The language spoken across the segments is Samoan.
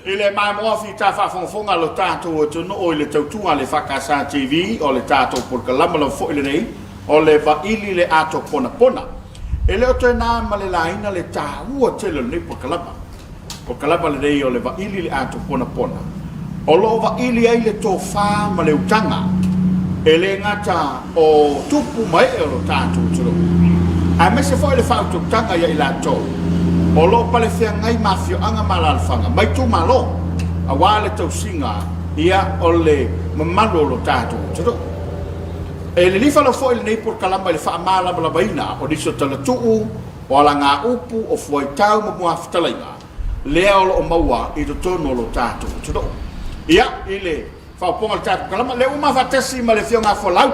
I le mamoa fita faafogafoga a lo tatou atunuu i le tautuga a le EFKS TV, o le tatou polokalama lava foi lenei o le Vaili le Ato Ponapona. E le o toe na ma le laina le taua tele o lenei polokalama. Polokalama lenei o le Vaili le Ato Ponapona, o lo o vaili ai le tofa ma le utaga, e le gata o tupu ma ee o lo tatou atunuu, aemaise foi le faautautaga ia i latou o lo o palefeagai ma afioaga ma alaalafaga ma itumalo, aua le tausiga ia o le mamalu o lo tatou atunuu. E lilifa lau foi lenei polokalama i le faamalamalamaina o nisi o talatuu, o alagaupu, o fuaitau ma muafetalaiga, lea o lo o maua i totonu o lo tatou atunuu. Ia, i le faaopoopoga o le tatou kalama, lea ua ma faatasi ma le Afioga a Folau,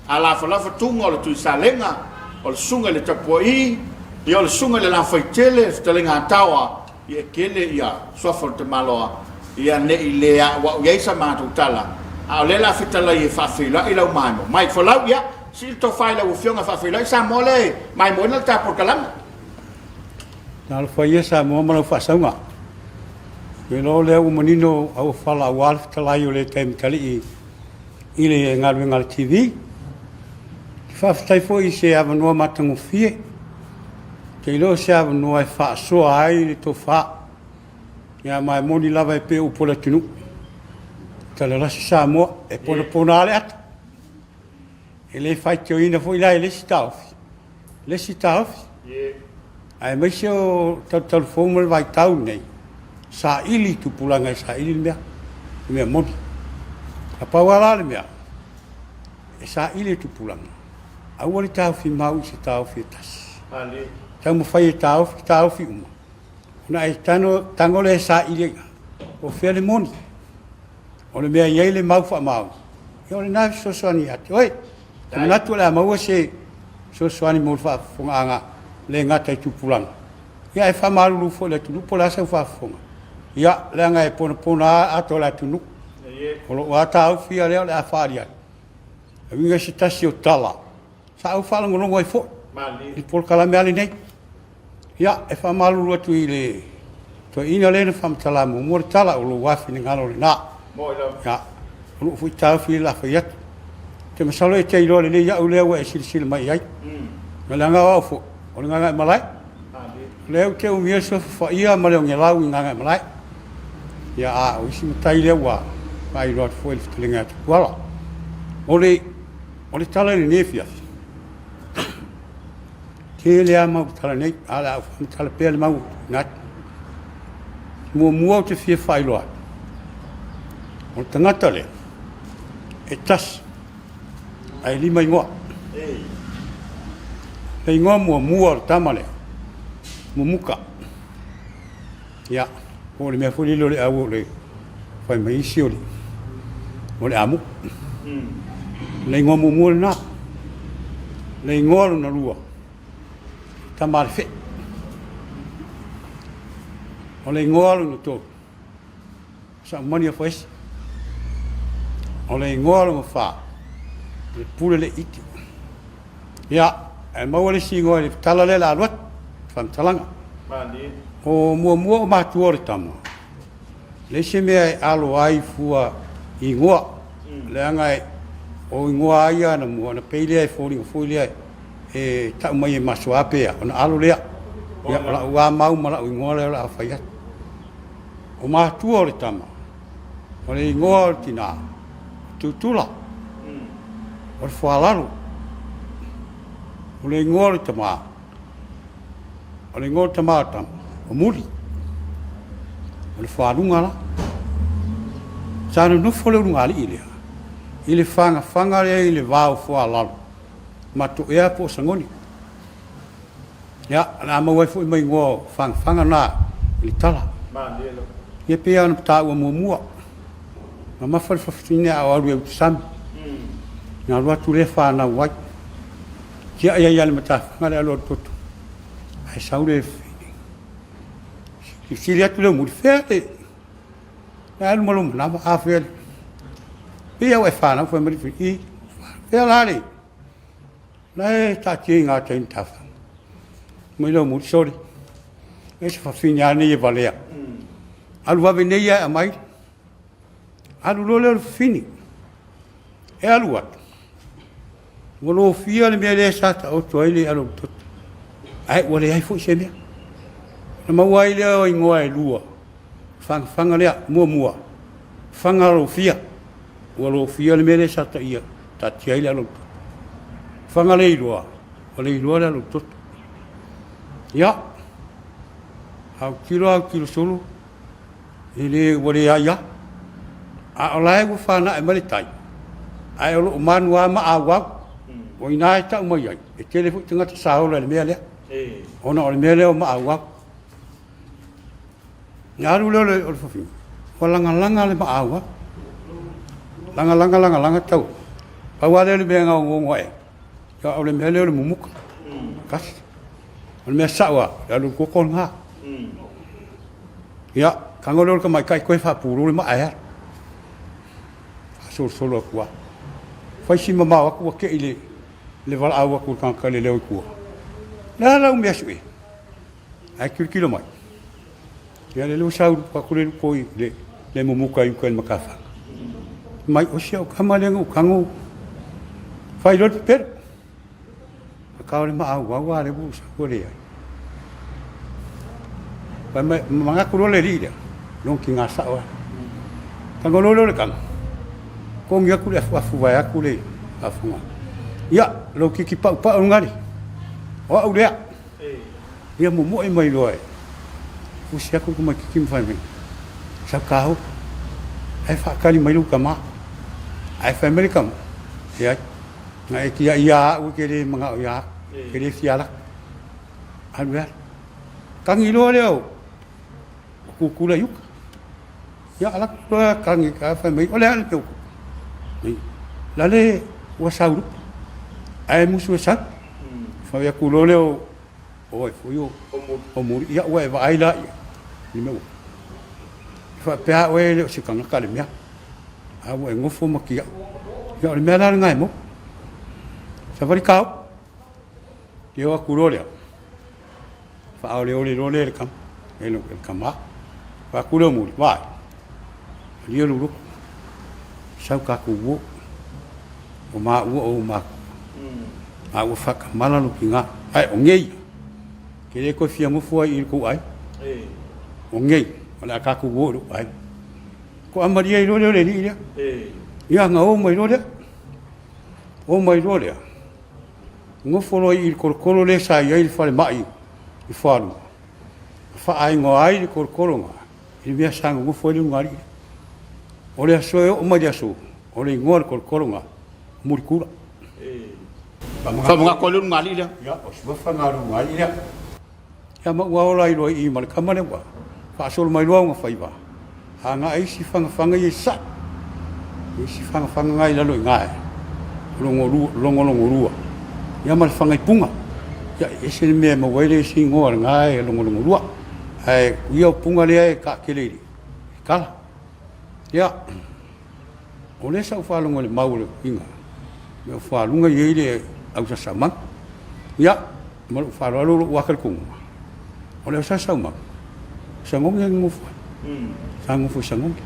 Alafolau Fatuga o le Tuisalega, o le Susuga i le Tapua'i, ia o le Susuga i le Lafaitele, le Fetalaiga a Taoa, ia e tele ia suafa o le tamaloa, ia ne i le a'ua'u i ai sa matou tala, a o lea o le a fetalai e faafeiloai lau maemo mai. Folau, ia, sii le tofa i lau Afioga e faafeiloai Samoa lea e maimoina le ta polokalame. Talofa ia Samoa ma lau faasauga. Ou te iloa o lea ua manino auofala aua le fetalai o le Taimatalii i le galuega a le TV. Ou te faafetai foi i se avanoa matagofie. Ou te iloa o se avanoa e faasoa ai le tofa. Ia ma e moni lava e pei o upu a le atunuu, talalasi Samoa, e ponapona lava le ata. E le faitioina foi la e le isi taofi, le isi taofi. Aemaise o talutalufou ma le vaitau lenei, saili tupulaga e saili le mea, le mea moni. Na pau lava la le mea, e saili e tupulaga, aua le taofi mau i se taofi e tasi. Taumafai e taofi taofi uma, ona e tago lea e saili ai i ina, po o fea le moni. O le mea e i ai le mau faamaoni, ia o lena e fesoasoani ia te oe. Ou te manatu o le a maua se fesoasoani mo le faafofogaaga le gata i tupulaga, ia ae faamalulu foi i le atunuu po o le a sau faafofoga. Ia, leaga e ponapona lava ata o le atunuu. O lou lava taofi ia lea o le a faaali atu, e uiga i se tasi o tala sa ou faalogologo ai foi i le polokalame lava lenei. Ia, e faamalulu atu i le toeaina lea na faamatala muamua le tala, o lou lava finagalo lena. Ia, o lou foi taofi lea o le a fai atu. Ou te masalo e te iloa lelei au lea ua e silasila mai i ai. Leaga o au foi, o le Gagaemalae. O lea ou te umia le suafa Paia ma le Ogelau i Gagaemalae. Ia, a o isi matai lea ua faailoa atu foi i le fetalaiga ia Tupuala. O le, o le tala i lenei afiafi, Tele lava mau tala nei, a o le a ou faamatala pea le mau tuuina atu. Muamua ou te fia faailoa atu, o le tagata lea, e tasi ae lima igoa. Le igoa muamua o le tama lea, Mumuka. Ia, po o le mea foi lele o le au o le fai mai isi o le, o le amu. Le igoa muamua lena. Le igoa lona lua, Tamalefe. O le igoa lona tolu, Saumani Afaese. O le igoa lona fa, o le Pule le Iti. Ia, e maua le isi igoa i le tala lea o le a alu atu, faamatalaga. O muamua o matua o le tama, leai se mea e alo ai fua i igoa, leaga o igoa lava ia anamua, ona pei lea e foliga foi lea e tau mai e masoa pe a, ona alo lea. Ia, o lau lava mau ma lau igoa lea o le a fai atu. O matua o le tama, o le igoa o le tina, o Tutula, o le Foalalo, o le igoa o le tama, o le igoa o le tama o le tama, o Muli, o le Foaluga la. Sa nonofo le ulugalii lea i le fagafaga lea i le va o Foalalo ma Toea po o Sagoni. Ia, o le a maua ai foi ma igoa o fagafaga na i le tala. Ia pei lava ona taua muamua, mamafa le fafine a o alu i utasami. Na alu atu lea fanau ai. Tiai ai lava i le matafaga le alualu toto, ae sau le fafine. Fesili atu le aumuli, fea le alu ma lou manava, a fea le... Pei lava ua e fanau, fai mai le fafine, i, fea la le... La e taatia i gatai i matafaga. Mai le aumuli, sole, e se fafine lava lenei e valea. Alu vave nei ae aumai. Alu loa lea o le fafine. E alu atu, ua lofia le mea lea sa taoto ai le alolototo, ae ua leai foi se mea. Ona maua ai lea o igoa e lua, fagafaga lea, muamua, faga lofia, ua lofia le mea lea sa taia, taatia ai le alolototo. Faga le iloa, ua le iloa le alolototo. Ia, autilo autilo solo, E le, ua leai lava. A o la e ua fanae mai le tai, ae o lo o manu lava ma auau. O i ina e tau mai ai, e tele foi tagata sa ola i le mea lea, ona o le mea lea o maauau. Ona alu lea o le fafine, ua lagalaga le maauau. Lagalaga, lagalaga tau. Pau lava lea o le mea e gaogaoga ae, o le mea lea o le mumuka. Tasi. O le mea sao lava, o le alu koko lena. Ia, tago lea o le tamaitai toe faapulou le maa e alu. Faasolosolo atu lava. Fai si mamao atu ua tei le, le valaau atu o le tagata i le leo i tua. O le a lau mea sue? Ae tilotilo mai. Ia lele ua sau atu le luko i le, le mumuka i uka i le matafaga. Mai, o si au tama lea na ou tago, fai loa le pepelo. Akā o le maʻauau a lea ua ou sau ua leai. Fai mai, manatu loa le alii lea, lona tiga sao lava. Tago loa lea o le tama, togi atu le afuafu vaeatu le faafofoga. Ia, lou titi paupau lena, o au lea. Ia momoe mai loa e fusi atu le tamaititi ma fai mai, Sau kāu, ae faatali mai lou tama. Ae fai mai le tama, Leai, na e tiai ia au e te le manao ia au, e te le fia alata. Alu e alu. Tagi loa lea o Kukula i uka. Ia ala atu loa tagi, ae fai mai, o le a le mea ua tupu? Lale ua sau lupe, ae musu e sau. Fai atu loa lea o o ai foi o o Muli, ia ua e vaai la i le mea ua faapea oe e le o se tagata le mea, a ua e nofo ma tiai. Ia o le mea la lena e maua. Savali kao, ia o atu loa lea, faaoleole loa lea e le tama, e le tama. Fai atu lea o Muli, vaai, malie lou loto, sau tatou uo, o maua o ou matua, a ua faatamala lou tina, ae o nei, e te le toe fia nofo ai i le tou aiga, o nei, o le a tatou o i lou aiga. Toamalie ai loa lea o le alii lea. Ia na o mai loa lea, o mai loa lea, nofo loa i le tolotolo lea sa i ai le falemai i Falua, faaigoa ai le tolotolo lena i le mea sa nonofo ai le ulugalii. O le aso e oo mai le aso, o le igoa o le tolotolo lena, o Mulikula. Faamanatu ai le ulugalii lea. Ia, o suafa lena o le ulugalii lea. Ia ma ua ola ai loa i i ma le tama lea ua faasolo mai loa ona faiva, agai isi fagafaga ia i sasae. Isi fagafaga na i lalo i ina e logologolua, ia ma le faga i Puga. Ia e ese le mea e maua ai le isi igoa lena e logologolua. Ae ia o Puga lea e taatele i le tala. Ia, o lea sa ou faalogo i le mau o le uiga, mea o Fualuga e i ai le ausasaumaga. Ia, ma lou faaaloalo lou lava talitonuga, o le ausasaumaga, o Sagogi e nonofo ai. Sa nonofo i Sagogi.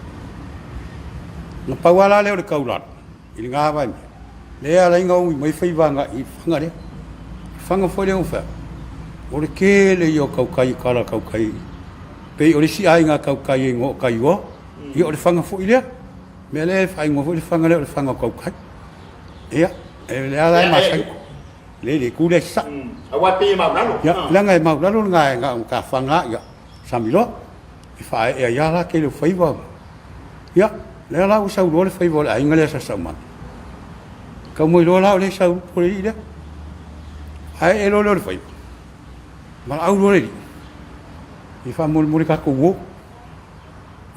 Na pau lava la lea o le taulalo i lena vaimea, lea e ala ai ona ui mai faiva agai i Faga lea. O le Faga foi lea na ou fai atu, o le tele ia o tautai e tala tautai, pei o le isi aiga tautai e igoa o Taioa, ia o le Faga foi lea. O le mea lea e faaigoa foi le Faga lea o le Faga o Tautai. Ia, o lea la e masani. Le le tu lea i sasae. Aua e pei e maulalo. Ia, leaga e maulalo lena na o matafaga lava, ia, sami loa. E faaee ai lava la tele o faiva. Ia, lea la ua sau loa le faiva o le aiga lea sa sau mai. Tau mai loa la o lea e sau lupo le alii lea. Aee loa lea o le faiva, valaau loa le alii, ia faamolemole tatou uo.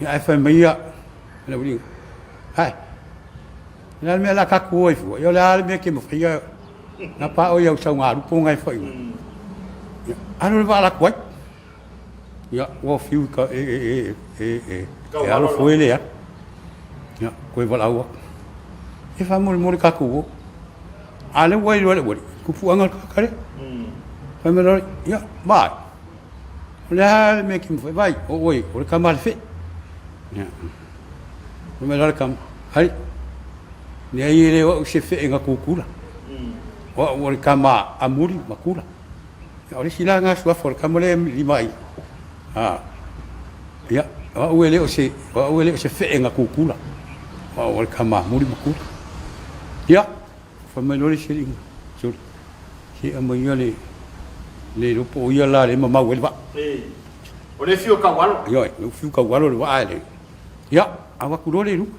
Ia ae fai mai ia le aualii, ae, o le a le mea o le a tatou o ai fua? Ia o le a le mea e te mafaia na pa oe i au saugalupo na e fai mai. Ia, alu le vaa alu atu ai. Ia, ua fiu e, e, e, e, e alo foe le alu. Ia, toe valaau atu. E faamolemole tatou o. A lea ua iloa e le aualii, tupuaga o le tagata lea. Fai mai loa, ia, vaai, o le a le mea e te mafai, vaai, o oe, o le tama a le fe'e. Ia. Fai mai la le tama, Ai, leai e le o au se fe'ega kukula. O au o le tama amuli ma kula. Ia, o le isi la na suafa o le tama lea e lima i. A, ia, o au e le o se, o au e le o se fe'ega kukula. O au o le tama amuli ma kula. Ia, fai mai loa le isi alii, sole, se aumai ia le, le iloa po o ia la lea e mamau ai le vaa. O le fiu taualo. Ioe, lea ua fiu taualo le vaa e le. Ia, avatu loa lea i luga.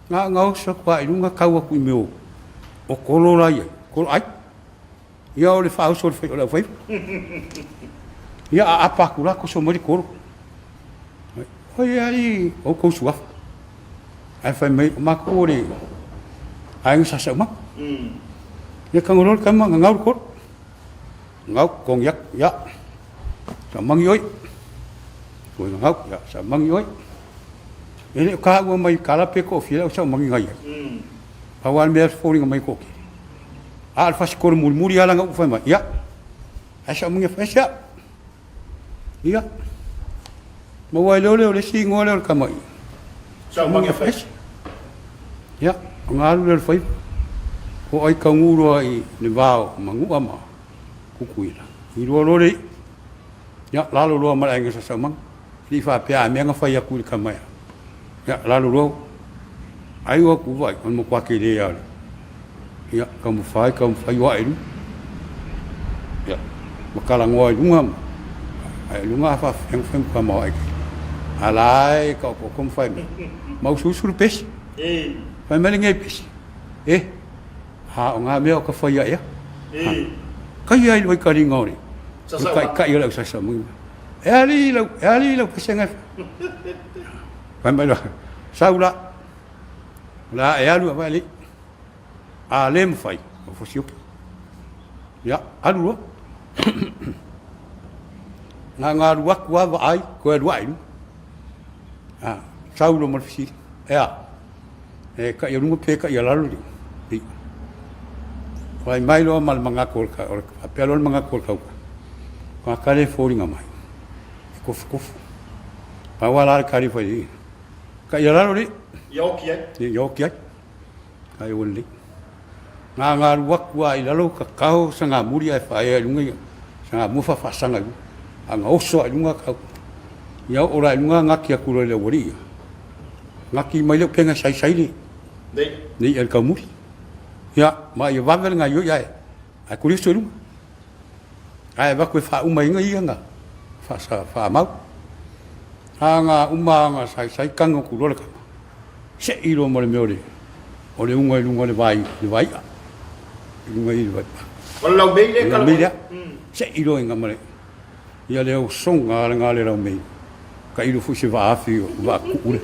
Na ona oso atu lava i luga tau atu i mea o kolo la i ai, kolo ai. Ia o le faaoso o le aufaiva. Ia aapa atu la toso mai le kolo. Oi alii outou suafa. Ae fai mai, o matou o le aiga sa Saumaga. Ia tago loa le tama gagau le kolo. Gagau, totogi atu, ia. Saumangi oi. Toe gagau, ia, saumangi oi. E le o taua mai tala pe toafia le au saumangi na i ai. Pau lava le mea e foliga mai e toatele. A o le fasikolo mulimuli lava lana upu fai mai, ia, ae saumangi afaese au. Ia, maua ai loa lea o le isi igoa lea o le tama i Saumangi afaese. Ia, ona alu lea o le faiva. O ai taunuu loa i le va o Manua ma Tutuila, iloa loa le i'a. Ia, lalo loa ma le aiga sa Saumaga. E le i faapea a mea na fai atu i le tama ia. Ia, lalo loa, ai o atu vaai, o le matua tele lava o le. Ia, taumafai, taumafai, o ae i luga. Ia, ma talanoa i luga, ae i luga a faafefea ona fai ma tamaoai. A la e taotooto ma fai mai, ma usuusu le pesi. Fai mai lenei pesi, e, a o ngā mea o ka whai a ea. Kai ai loi karinga o le taitai o le au saisa mai. E ali lau, e ali lau pesega e fai mai loa, sau la, o le a e alu a vaai lei. A le mafai, o fosi oki. Ia, alu loa. Na ona alu atu lava vaai, toe alu ae i luga. A, sau loa ma le fesili, e a? E kai a luga pe kai a lalo le i'a. Fai mai loa ma le manatu o le, o le, faapea loa le manatu o le tauta, o ka le foliga mai, e tofutofu. Pau lava la le tali fai i, kai a lalo le i'a. Ia oki ai. Ia oki ai. Ai ua lelei. Na ona alu atu lava i lalo tatao sagamuli ae faaea i luga ia sagamua faafaasaga i luga. A na oso lava i luga tau. Ia oo la i luga gati atu loa i le aualii ia. Gati mai le upega e saisai le le i'a i le taumuli. Ia, ma ia vave le gaoioi ae ae kuli oso i luga. Ae avatu e faauma ai ia na faasa faamau. A na uma na saisai tago atu loa le tama. Se'i loa ma le mea o le o le uga i luga o le vai, le vai'a. I luga i le vai. O le laumei lea e Laumei lea. Se'i loa i ma le ia le osoga lena le laumei. Tailo foi se vaafi o vaatuu le.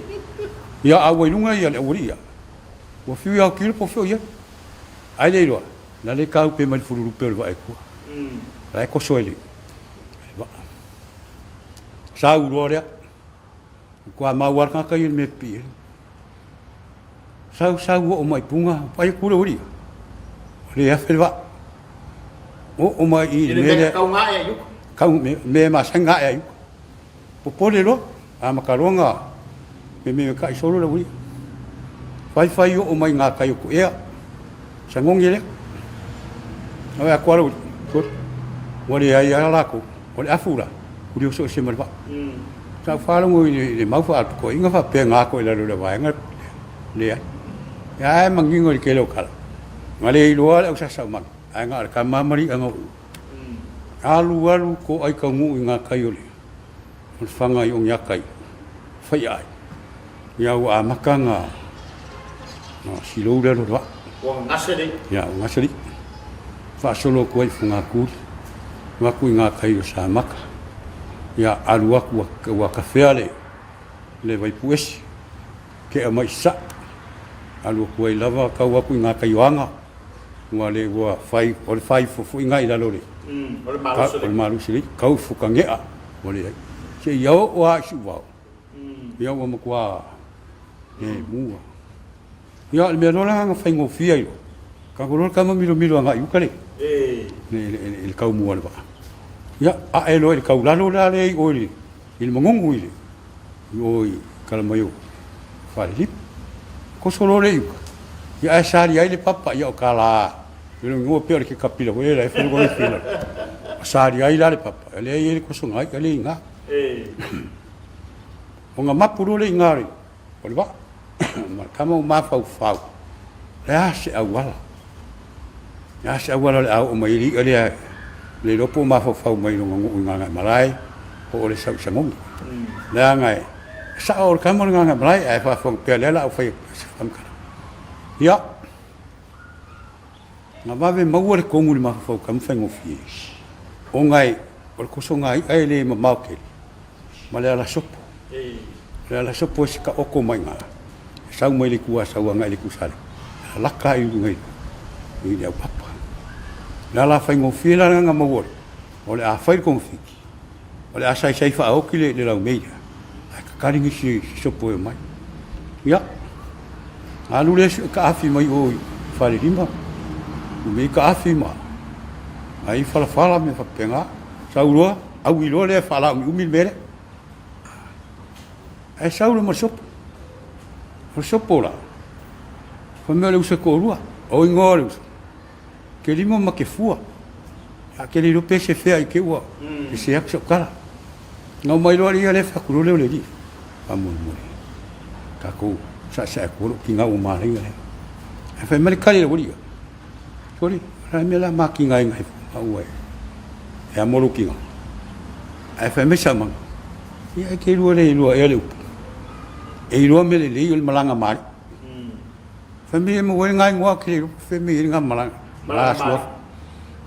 Ia a ua i luga ia le aualii ia. Ua fiu ia autilo po o fea o i ai. Ai le iloa, na le taupe mai le fululupe o le vaa e tua. La e toso ai le vaa. Sau loa lea. Matua mau lava le tagata ia i le mea e pipii ai. Sau sau oo mai i Puga, vaai atu le aualii, ua le afe le vaa. Oo mai i le mea lea. Tau gae ai i uka. Tau mea e masani gae ai i uka. Popole loa, amata loa ona mememekai solo le aualii. Faifai oo mai i gatai o Tuea, sagogi lea. Vaai atu lava le aualii, sole, ua leai lava latou. O le afu la, uli oso ese ma le vaa. Sa ou faalogo i le mau faatotoaiga faapea na ato i lalo o le vaega leai. Ia ae manino i le tele o tala, na le iloa le au sasaumaga, ae na o le tama ma le i'a na oo. Alu alu toai taunuu i gatai o le faga i Oneata i Faiaai, ia ua amata ona silou le alu o le vaa. Ua gase le i'a. Ia, ua gase le i'a. Faasolo atu ai i Fogatuli, avatu i gatai o Samata, ia alu atu ua tafea le Vaipuese, tea mai i Sasae, alu atu ai lava tau atu i gatai o Aga, ua le ua fai, o le fai fuafuaiga i lalo o le, o le malosi o le i'a, tau i Fukanea, ua leai. Seia oo lava i Siuvao, ia ua matua lemu lava. Ia, o le mea loa la na faigofie ai loa, tago loa le tama milomilo agai i uka le, i le taumua o le vaa. Ia, ae loa i le taulalo la lea i o i le, i le magugu i le, i o i tala mai o Falelima. Koso loa lea i uka, ia ae sali ai le papa, ia o ka la, i lou igoa pea o le kekapila foi lea e fai lou ifi i lalo. Sali ai la le papa, e leai ai le kosoga i'a lea i ina. Ona mapu loa lea i ina o le vaa ma le tama ua mafaufau, o le a se auala, o le a se auala o le a oo mai ai le i'a lea, le iloa po o mafaufau mai i lona nuu i Gagaemalae po o le sau i Sagogi. Leaga e sao o le tama o le Gagaemalae ae faafofoga pea lea o le a ou fai atu se faamatalaga. Ia, na vave maua le tonu i le mafaufau tama faigofie, ona o le tosoga i'a e le mamao tele ma le alasopo. O le alasopo e se taoto mai iina, e sau mai le itu Asau agai i le itu Salega, e lalata i luga i le aupapa. O le ala faigofie la lena na maua o le a fai le togafiti, o le a saisai faaoti le laumei lea, ae tatali nisi sopo e omai. Ia, alu lea sue taafi mai o i Falelima, umi ai taafi ma ai falafala ma mea faapena. Sau loa, aui loa lea faalaumiumi le mea lea. Ae sau loa ma le sopo. O le sopo la, fai mai o le uso e toalua. O igoa o le uso, Kelima ma Kefua. A ke le iloa pe se fea i te ua sese atu sau tala. Na omai loa le ia lea fai atu loa lea o le alii. Faamolemole, tatou saesae atu lou tiga ua manaia lea. Ae fai mai le tali a le aualii ia, Sole, o le a le mea o le a ma tigaina ai fua maua e amo lou tiga? Ae fai mai Saumaga, ia e te lua le iloa ea le upu, e iloa mea lelei o le malaga ma alii. Fai mai e maua ai le igoa ke le iloa fai mai ai le malaga malaga suafa.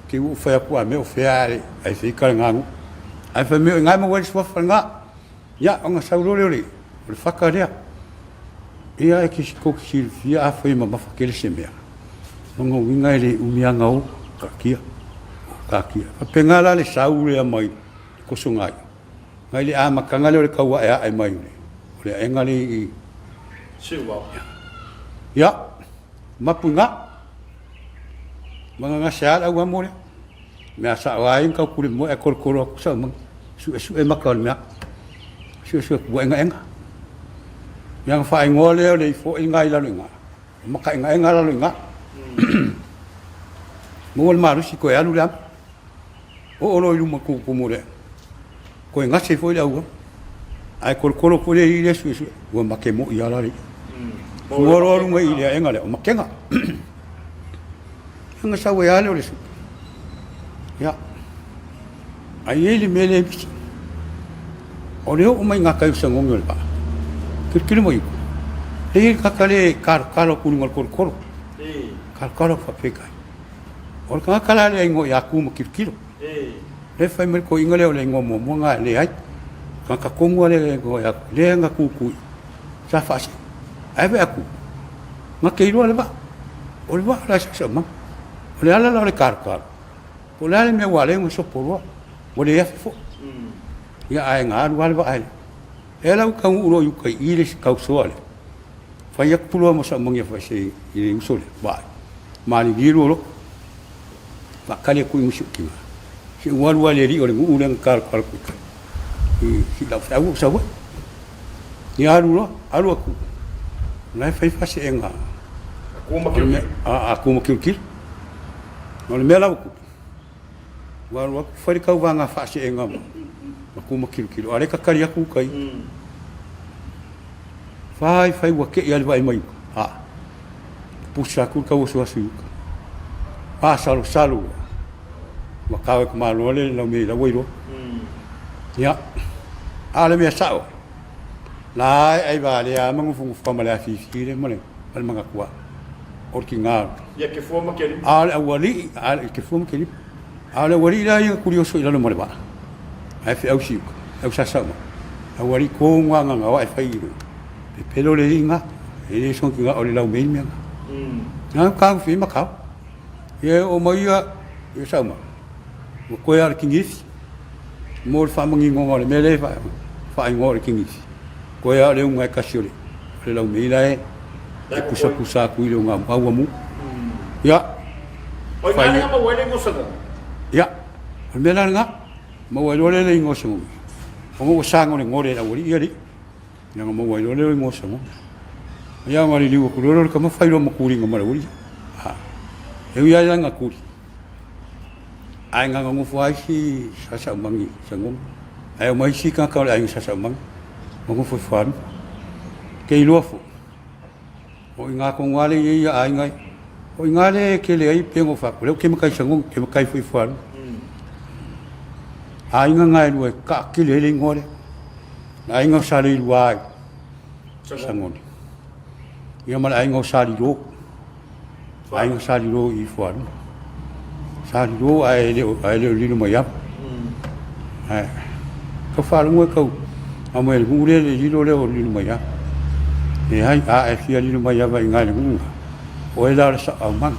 Ke ua ou fai atu a mea o fea ae ai fai ka le ganu. Ae fai mai o i maua ai le suafa lena. Ia ona sau loa lea o le o le faka lea. Ia e ke tou te silafia afai e mamafa tele se mea, lona uiga e le umi lava ona o, taatia, taatia. Faapena la le sau lea mai le tosoga ia, mai le amataga lea o le tau aeae mai o le aega lea i Siuvao. Ia, mapu i ina. Magagase lava le auamo lea. Mea sao lava ia na taupule moe ae tolotolo atu saumaga. Suesue maka o le mea. Suesue atu ua egaega. Ia ona faaigoa lea o le ifo i ina i lalo i ina. O makaegaega lalo i ina. Maua le malosi toe alu le amo. Oo loa i luma tumutumu o le toe gase foi le auala. Ae tolotolo foi le alii lea suesue, ua make moi lava la le i'a. Fua loa luga i le aega lea, o makega. Ona sau ai lava lea o le suka. Ia, ae i ai le mea lea e misi. O le oo mai gatai o Sagogi o le vaa, tilotilo mai uka, e i ai le tagata lea e talotalo atu i luga o le tolotolo. Talotalo atu faapea i tai. O le tagata la lea e igoa ia Tu ma Tilotilo. Lea e fai mai le toeaina lea o le igoa muamua lena e leai. Tagata tonu lava lea e igoa ia Tu, lea na tutu i, sa faasee. Ae vaai atu, na te iloa le vaa. O le vaa la e saosaomaga. O le ala la o le talotalo, po o le a le mea ua ala ai ona sopo loa, ua le afe foi. Ia ae na alu lava le vaa e E la ua taunuu loa i uka i i le isi tausoa lea. Fai atu loa ma Saumagia faise i le uso lea, vaai, malilie lua loto. Faatali atu i musi o tina. Se ua alu lava i le alii o le nuu lea na talotalo atu i tai. I si lau feau o sau ai. Ia alu loa, alu atu. O la e fai faaseega. A, a tu ma tilotilo. O le mea la ua tupu, Ua alu atu fai le tauvaga faaseega ma tu ma tilotilo, a o lea e tatali atu uta ia. Fai fai ua tei lava le vaai mai uta, a, pusa atu le tauasuasu i uta. Masalosalo ua, ua tao e tamaloa le laumei la ua iloa. Ia, a o le mea sao, la e aivalea lava ma nofonofo ma le afifi lea ma le manatu lava. O le tiga. Ia ke fua ma ke lima. A o le aualii, a ke fua ma ke lima. A o le aualii la ia kulioso i lalo ma le vaa. Ae feausi uka, feausasa uma. Aualii tonu lava gagao ae fai i luga. Pepelo le alii na, e le soona tiga o le laumei le mea na. Na taofia ai makao. Ia e oo mai ia, ia Sauma, ua toe lava o le kinifi mo le faamaninoga o le mea lea e faaigoa o le kinifi. Toe lava o le uga e tasi o le laumei la e pusapusa atu i le uga auamu. Ia. O i ina maua ai le igoa Sagogi? Ia, o le mea la lena, maua ai loa lea le igoa Sagogi, ona ua sagolegole e le aualii ia alii. Ia na maua ai loa lea o igoa o Sagone. Ia na liliu atu loa lea o le tama fai loa ma tuliga ma le aualii. A, e ui lava ina tuli, ae na nonofo lava isi Sa Saumagi i Sagone, ae omai isi tagata o le aiga Sa Saumagi nonofo i Fualima. Ou te iloa foi, o i ina tonu lava lea e i ai aiga ia. O i ina lea e tele ai pei ona ou fai atu, o lea ou te matai i Sagone, ou te matai foi i Fualima. Aiga na e lua e taatele ai le igoa lea. Le aiga o Saleilua i Sagone, ia ma le aiga o Salilo, aiga Salilo i Fualima. Salilo ae le o, ae le o lilo mai ava. Ae tau faalogo e tau aumai e le nuu lea le lilo lea o lilo mai ava. Leai, a e fia lilo mai ava i ina i le nuu, o oe la o le sao aumaga,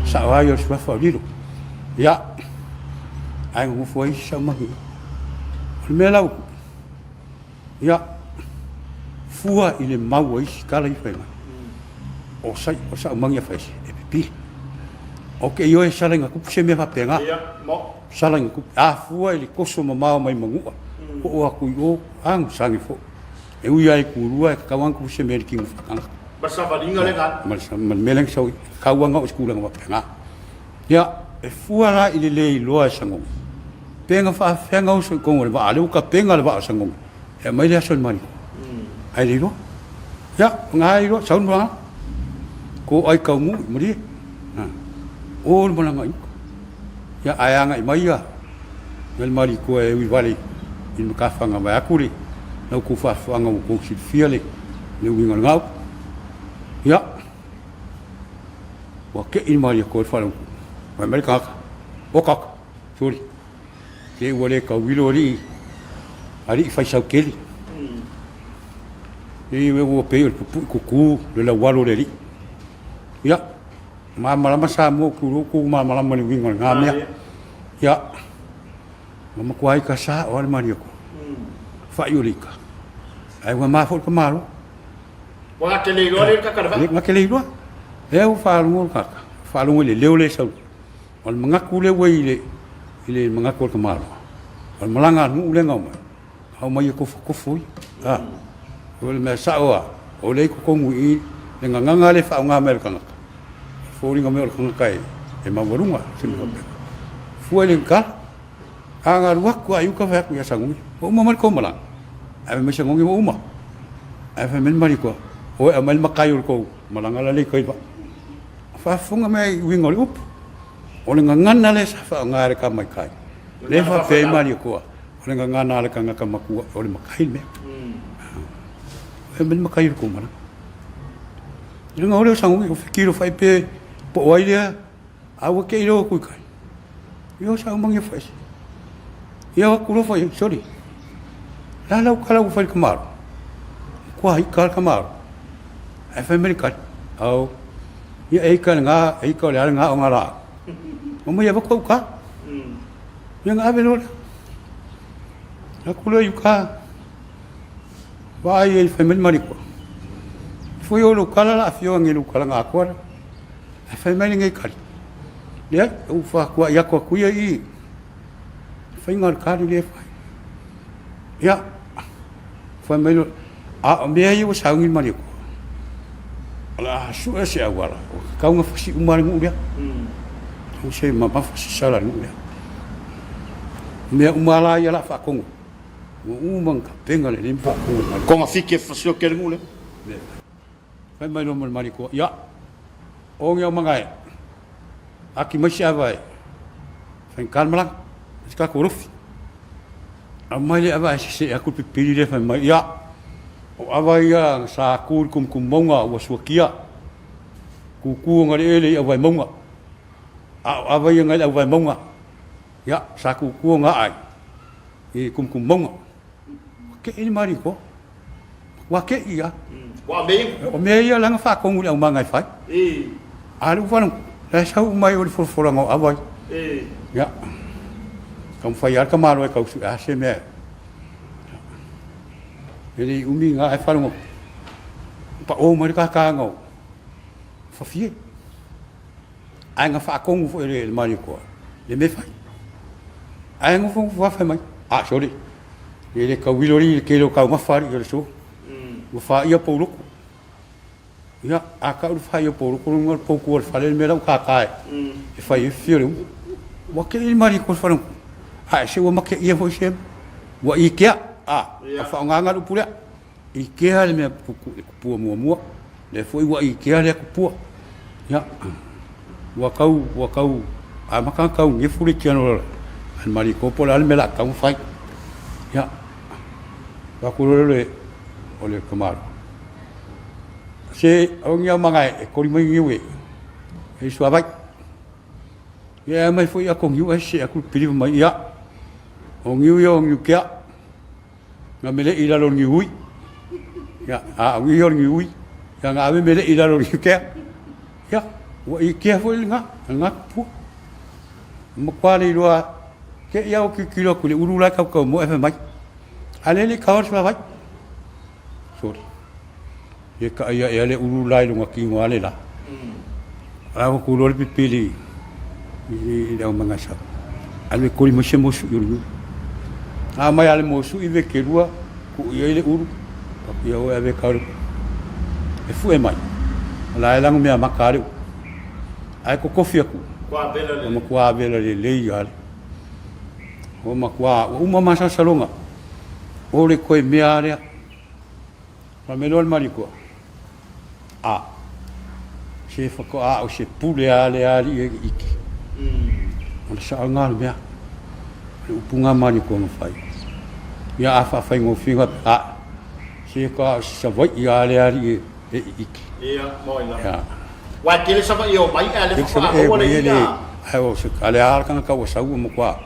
sao lava ia o le suafa o Lilo. Ia, ae nonofo ai isi saumaga. O le mea la ua Ia, fua i le mau a isi tala ia fai mai, o sai, o Saumagi a Faese e pipili. Ou te ioe e sala ina tupu se mea faapena. Sala ina tupu. A fua i le toso mamao mai Manua, oo atu i o, agasagi foi. E ui lava i Kulua e tatau lava ona tupu se mea i le tino faatagata. Ma le savaliga lea na alu. Ma le mea lea na sau ai, e tatau lava ona oo i se tulaga faapena. Ia, e fua la i le le iloa e Sagogi, pe na faafefea ona oso i totonu o le vaa, lea ua tapena le vaa o Sagogi e aumai le aso i le Maliko, ae le iloa. Ia, o na e iloa, sau le malaga, toai taunuu, malie, o le malaga i uta. Ia, ae agai mai ia le Malikoa e ui vale i le matafaga vaeatu le la outou faafofoga ua outou silafia le uiga o le gau. Ia, Ua tei mai atu ai le faalogo, fai mai le tagata, Oka oka, soli, te ua le tauilo alii, alii faisau tele. E ua pei o le pupui tutu le laualo o le alii. Ia, malamalama Samoa, ou te iloa ua outou malamalama i le uiga o lena mea. Ia, ua matua ita sao lava le Malietoa, fai o le ita, ae ua ma foi le tamaloa. Ua gata le iloa lea le kaka le vaa. Gata le iloa. Lea ua faalogo le kaka, faalogo i le leo lea e sau. O le manatu lea ua i le, i le manatu o le tamaloa. O le malaga a le nuu lea na omai, na omai e tofotofo ia. A, o le mea sao lava, o lea i totonu i i le gagana lea e faaaoga mai e le tagata, e foliga mai o le tagata e maualuga, se mea faapena. Fua i le tala. A na alu atu lava i uta fai atu ia Sagogi, ua uma mai le tou malaga? Ae fai mai Sagogi, ua uma. Ae fai mai le Malikoa, oi aumai le matai o le tou malaga la le i tai vaa. Faafofoga mai i uiga o le upu. O le gagana lea sa faaaoga e le tamaitai, lea e faapea ai Malikoa, o le gagana a le tagata matua, o le matai le mea. Aumai le matai o le tou malaga. Leaga o lea o Sagogi, o fetilofai pe po o ai lea. A ua te iloa atu i kai, ia o saumagia faese. Ia o atu loa fai, sole, la lau tala ua fai i le tamaloa. Matua ita lava le tamaloa. Ae fai mai le tali, ao, ia e ita i lena, e ita o le a lena o ngā laau. Omai e avatu au uka. Ia na ave loa lea. Atu loa i uka, vaai ai fai mai le Malikoa, foi o lou tala la afio ane i lou tala na atoa lea. Ae fai mai lenei tali, leai, ua fatuai atu atu ia i i, faiga o le tali lea e fai. Ia, fai mai loa, a o mea ia ua sauni le Malietoa, o le a sue se auala, ua tatau ona fasi uma le nuu lea. Au se mamafa se sala i le nuu lea. O mea uma la ia o le a faatonu, ua uma ona tapena lelei ma faatonu e le Malietoa. Togafiti e fasioki ai le nuu lea. Fai mai loa ma le Malietoa, ia, o ni aumaga e, aki mai se ava e faigata le malaga, se tatou alofi. Aumai le ava ae sesee atu le pipili lea fai mai, ia, o ava ia na sa tu i le tumutumu mauga ua suakia, tutu ona le ele i auvae mauga, a o ava ia na i le auvae mauga, ia, sa tutu ona aai i tumutumu mauga. Ua tei le Malietoa. Ua tei lava. Ua mea ia. O mea ia la na faatonu i le aumaga e fai. A o lea ua faalogo, la e sau mai o le folafolaga o ava ia. Ia, taumafai lava le tamaloa e tau sue a se mea. E le i umi na ae faalogo, pao mai le kakana o Fafie. Ae na faatonu foi e le Malietoa le mea e fai. Ae nofonofo lava fai mai, a sole, e le tauilo alii i le tele o taumafa alii o le aso. Ua faia pou loku. Ia, a tau le faia o pou loku, lona uiga o le poutu o le fale le mea la ua tata e fai ai le fio o le umu. Ua tele le malie le fale ae se ua mateia foi se ua ikea a faaaogaina le upu lea ikea le mea tupua muamua lea foi ua ikea lea tupua ia ua tau ua tau amata ona tau nefu le tino a le malie po o le a le mea o le a tatau ona fai ia avatu loa lea o le tamaloa se aua ne i aumaga e koli mai niu e i suavai. Ia e aumai foi ato niu ae sese atu le piliva mai, ia, o niu ia o niu kea, na melei i lalo o le niu ui. Ia, a o niu ia o le niu ui, ia na ave melei i lalo o le niu kea. Ia, ua ikea foi lena, lena tupua. Ua matua le iloa, te i lava ua tilotilo atu i le ulu la e tautaumoe ae fai mai, a lea e le i taoa le suavai. Sole. Ia taʻi aʻe le ulu la i lona tino a le la. A ua tuloa le pipili i le aumaga sau. Alu e koli mai se mosu i o le niu. A mai a le mosu i vekelua, tuu i ai le ulu, ia oe ave kau le e fue mai. La e lago mea maka le ulu. Ae kokofi atu. Ua matua vela lelei lava le. Ua matua, ua uma masalosaloga. O le toe mea lava lea. Faamelo le Malikoa, a, se faatoa o se pule a le alii e ike. O le sao lena o le mea. O le upu lena a Malikoa na fai. Ia a faafaigofie a, se faatoa o se Savaii a le alii e ike. Ia, moi lava. Ia. Ua e tele Savaii e omai ae o lea faatoa maua le ia. Ae o se a le a le tagata ua sau ua matua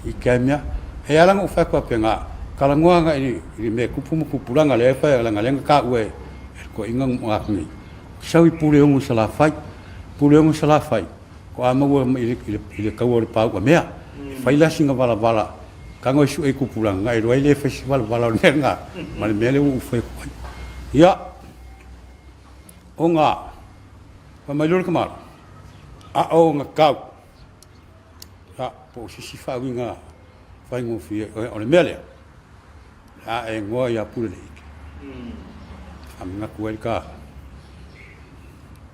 ike ai mea. E ala ona ou fai atu faapena, talanoa agai i le mea e tupu ma tupulaga lea e fai leaga lea na taua e le toeaina na atu nei. Ou te sau i Puleono i Salafai, Puleono i Salafai, faatoa maua i le taua o le pauamea. E fai la sina valavala, tago e sue i tupulaga, ona e iloa ai lea e fai se valavala o le mea lena ma le mea lea ua ou fai atu ai. Ia, ona fai mai loa le tamaloa, a o ona tau, ia, po o se isi faauiga faigofie, o le mea lea, a e goa ia Puleleiite. Faamanatu ai le ta.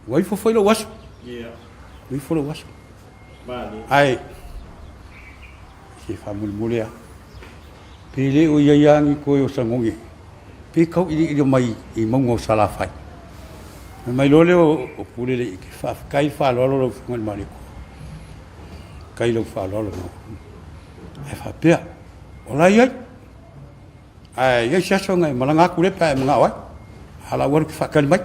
Ua ifo foi lou aso. Ua ifo lou aso. Ae, se faamolemole lava. Pe le o i ai lava ni toe o Sagoge, pe tauiliili mai i mauga o Salafai. Fai mai loa lea o Puleleiite, faafetai le faaaloalo lau Afioga i le Malietoa. Faafetai i lau faaaloalo. Ae faapea, o la e i ai. Ae i ai se aso na e malaga atu lea pe a e manao ai. A o lau alu e te faatali mai.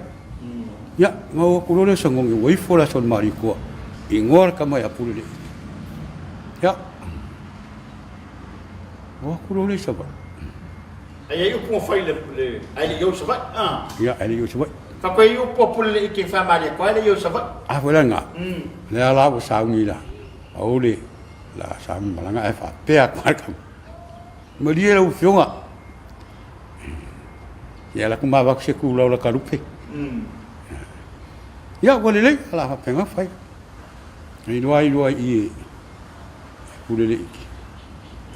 Ia, ona oo atu loa lea o Sagogi, ua ifo le aso o le Malietoa, igoa le tama ia Puleleiite. Ia, oo atu loa lea i Savaii. Ae i ai upu na fai i le, ae le i o i Savaii, a? Ia, ae le i o i Savaii. Faapea i upu a Puleleiite i Faamalietoa ae le i o i Savaii. A foi la lena, lea la ua sauni la, aole la sauni malaga ae faapea atu lava le tama. Malie lau Afioga, ia alu atu ma avatu se kulau laka lupe. Ia ua lelei, o le a faapena ona fai. E iloa iloa i i e Puleleiite,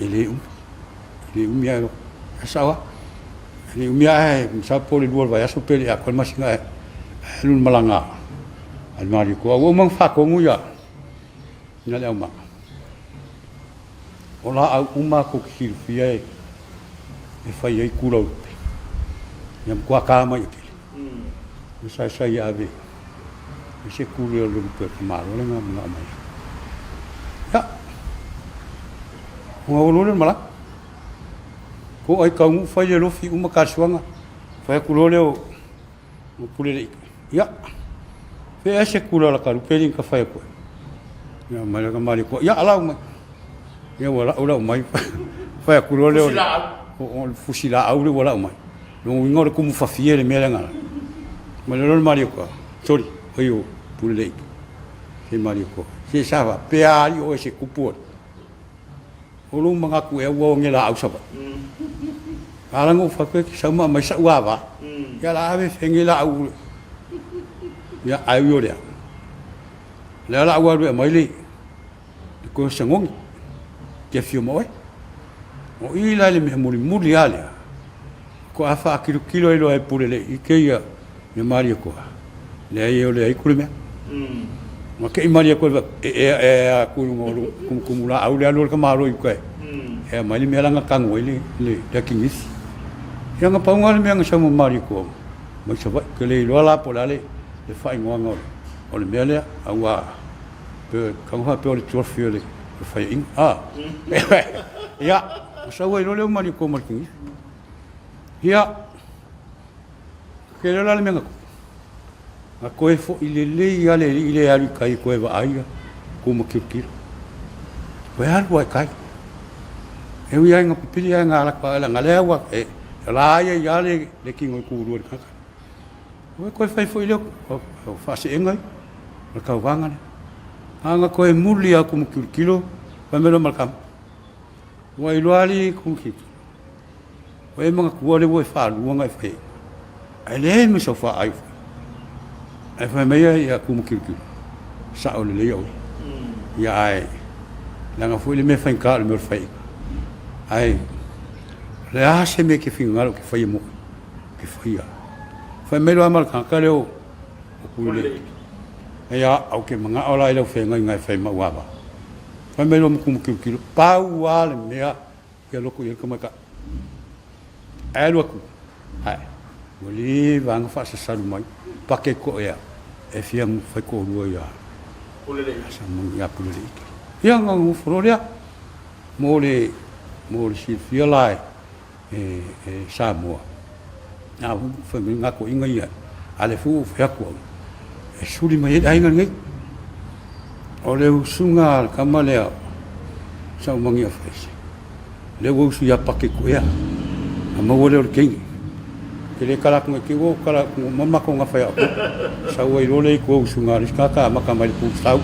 e le umi, e le umi ae e sao lava. E le umi ae masalo po o le 2 o le vaiaso pe le i atoa le masina ae alu le malaga a le Malietoa. Ua uma ona faatonu ia le aumaga. O laau uma tou te silafia e fai ai kula o lupe. Ia matua ta mai e tele. E saisai e ave i se kule o le lupe o le tamaloa lena manao mai ai. Ia, ona o loa lea o le malaga. To'a i Taunuu fai le lofi uma tasuaga, fai atu loa lea o Ua pule le ika. Ia, pe ai se kula la kalu peli ka fai atu ai. Ia mai la ka mali ko. Ia alau mai. Ia ua lau lau mai. Fai atu loa lea o le o le fusi laau le ua lau mai. Lona uiga o le kumu fafie le mea lea na. Mai loa le mali ko. Sorry, oi o pule le ika. Se mali ko. Se sa va pe ali o se kupu. O lou manatu ea ua oge laau Savaii. A la na ou fai atu e sau ma aumai sa'u ava, ia la ave fege laau ia ae ui o lea, o lea la ua alu e aumai le koe sagogi e te afio ma oe. O i la i le mea mulimuli lava lea, Faatoa faakilokilo ai loa e Puleleiite ia Malietoa, leai e ole ai Kulemea. Na te i Malietoa i le e ea ea atu i luga o le tumutumulaau le alu a le tamaloa i uta e ea mai le mea la na tanu ai le atigisi. Ia na pau lena o le mea na sau ma Malietoa mai Savaii. Ou te le iloa la po o le a le faaigoaga o le mea lea, aua e tago faapea o le trophy o le faiaina. Ia, na sau ai loa lea o Malietoa ma le tigisi. Ia, te iloa la le mea na tupu, na toe foi lelei lava le alii lea e alu i tai e toe vaai Kuma tilotilo. Toe alu lava i tai. E ui lava ina pipili ae na alu atu lava, leaga o lea ua, e la ia i le le tino i tulua i le tagata. Ua toe fai foi lea o faaseega ia, o le tauvaga lea. A na toe muli lava o Kuma tilotilo, fai mai loa ma le tama, Ua e iloa alii Kuma tilotilo, Ua e manatua lea ua e faalua ona e fai ai, ae leai ma sau faai o faia. Ae fai mai ia Tumatilotilo, sao lelei oe. Ia ae leaga foi le mea faigata o le mea o le faiaina. Ae o le a se mea e te finagalo ou te faia mo oe, ou te faia. Fai mai loa ma le tagata lea o Puleleiite, ia ou te manao la i lau feagaiga e fai ma au ava. Fai mai loa ma Tumatilotilo, pau lava le mea Ia loto i ai le tamaitai. Ae alu atu, ae ua leva ona faasasalu mai, pake toea e fia faitoalua ia ia Puleleiite. Ia ona nofo loa lea mo le mo le silafia la e e Samoa, a fai mai na toeaiina ia, a lea foi ua ou fai atu au, e suli mai ai le aiga lenei. O le usuga a le tama lea o Sa'umaniafaese, lea ua usu ia Pakekuea, na maua lea o le teine. Ou te le tala atu ne i te i ua ou tala atu ua uma le matou gafa ia outou. Sau ai loa lea i tua usuga a le isi tagata amata mai le pulsau,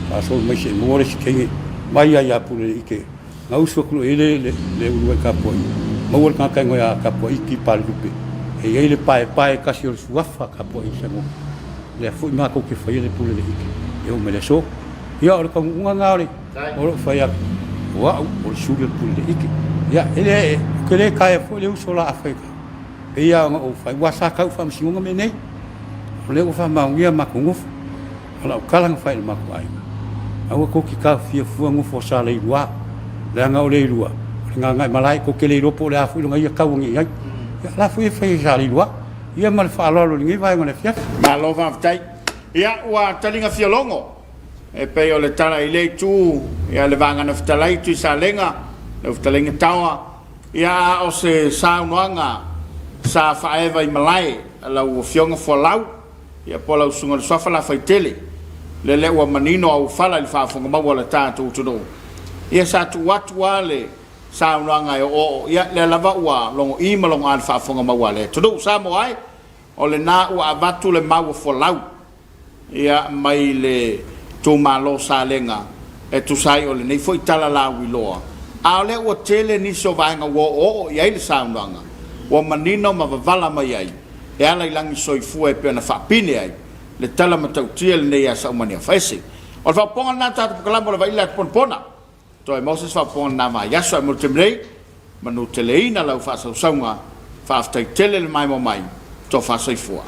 faasolo mai seia maua le isi teine mai lava ia Puleleiite. Na usu atu loa i ai le uluai tapuaiga, maua le tagata e igoa ia Tapuaiti Palelupe, e i ai le paepae tasi o le suafa tapuai i Samoa. Lea foi matou te faia le pule le ike e oo mai le aso. Ia o le taunuuga lena o le o lou fai atu, o au o le suli o le pule le ike. Ia e le, ou te le taea foi le uso la a fai pei lava ona ou fai, aua sa tau i faamasinoga mea nei. O lea ua faamaonia matou nofo. O lau tala na fai i le matou aiga, aua tou te taofia fua nofo a Saleilua, leaga o Leilua, o le Gagaemalae, tou te le iloa po o le a foi lona ia tau ane i ai. Ia, o la foi e fai e Saleilua. Ia ma le faaaloalo i lenei vaega o le afiafi. Malo faafetai. Ia, ua taliga fialogo e pei o le tala i lea itu, ia le Vagana Fetalai Tuisalega, lau fetalaiga Taoa, ia a o se saunoaga sa faaeva i malae a lau Afioga Fualau, Ia po o lau Susuga i le Suafa Lafaitele, lea lea ua manino auofala i le faafofoga maua a le tatou atunuu. Ia sa tuu atu lava le saunoaga e oooo, ia lea lava ua logo'i ma logo'a le faafofoga maua a le atunuu. Samoa e, o lena ua avatu le mau a folau, ia, mai le itumalo o Salega e tusa ai o lenei foi tala lauiloa, a o lea ua tele nisi o vaega ua oooo i ai le saunoaga, ua manino ma vavala mai ai e ala i lagi soifua e pei ona faapine ai le tala matautia lenei ia Saumaniafaese. O le faaopoopoga lena tatou pokalamu o le Vaila atu Ponapona. Toe maua se isi faaopoopoga lena vaiaso ae mo le taimi nei, manuteleina lau faasausauga, faafetai tele le maimoa mai, tofa soifua.